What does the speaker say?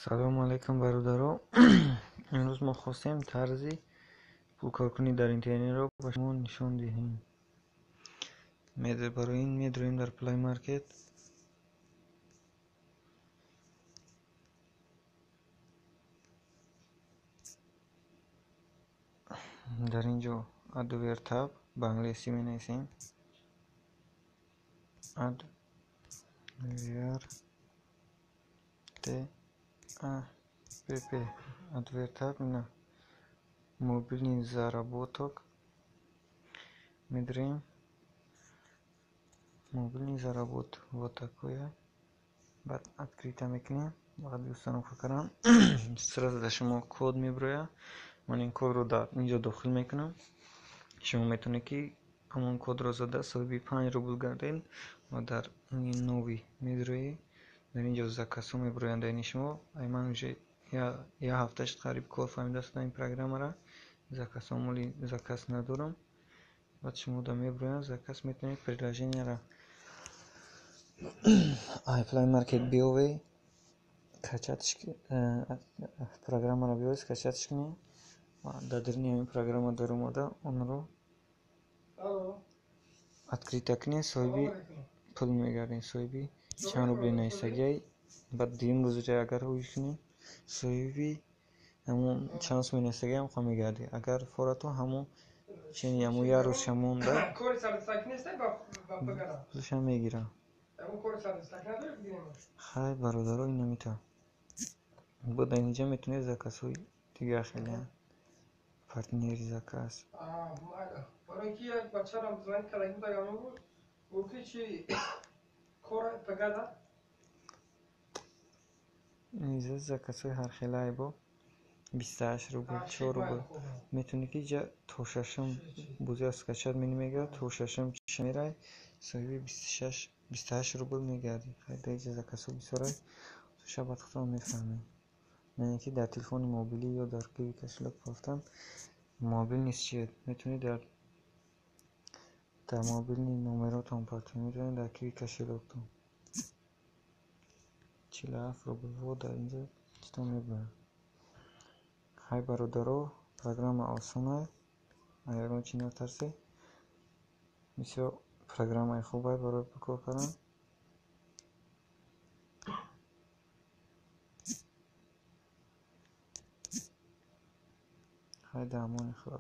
Салому алайкум, бародаро. Имрӯз мо хостем тарзи пулкоркунӣ дар интернетро ба шумо нишон диҳем. Барои ин медроем дар Play Market. Дар ин ҷо AdverTab ба англисӣ менависем. Adver T A P P AdverTab ина мобильный заработок медроем. Мобильный заработок вот такое. Баъд открыто мекунем. Баъд установка кардам. Сразу дар шумо код меброяд. Ман ин кодро дар инҷо дохил мекунам. Шумо метавонед, ки ҳамон кодро зада соҳиби 5 рубл гардед ва дар ин нови медроӣ. Дар инҷо заказҳо меброянд дар ини шумо. Ай ман уже як ҳафта шуд қариб кор фаҳмида шудам ин программаро. Заказҳо моли заказ надорам. Баъд шумо да меброянд заказ, метавонед приложенияро ай Play Market биёвед, качатиш, программаро биёвед, скачатиш кунед ва дар даруни ҳамин программа даромада онро открыто кунед, соҳиби пул мегардед, соҳиби чанд рубли нависагиай. Баъд дуюм рӯзра агар ҳуш кунед, соҳиби ҳамон чанд сум нависагиам хоҳ мегардед. Агар форато ҳамон чени ҳамон як рӯзша монда пулша мегирам. Хай, бародаро, ин намитавон. Бо дар инҷа метавонед заказҳои дигар хеле партнери заказ. Барои ки як бачарам звонит карда буд, агар мегуфт, гуфт ки чи кор пагада. Инҷа заказҳои ҳархелае бо 28 рубл, 4 рубл. Метавонӣ ки ҷа то шашум бозиро скачать мегирад, то шашум чиша мерай, соҳиби 26, 28 рубл мегардӣ. Хай, дар инҷа заказҳо бисёрай, шаб баъд худатон мефаҳмед. Яъне ки дар телефони мобилӣ ё дар киви кошелёк ёфтан мобил нест чиет. Метавонед дар мобилни номеротон партоед, метавонед дар киви кошелёктон. 47 рубл во дар инҷа читон мебарад. Хай, бародаро, программа осонай, ягон чи натарсед. Бисёр программаи хубай барои кор кардан. Хай, дар амони Худо.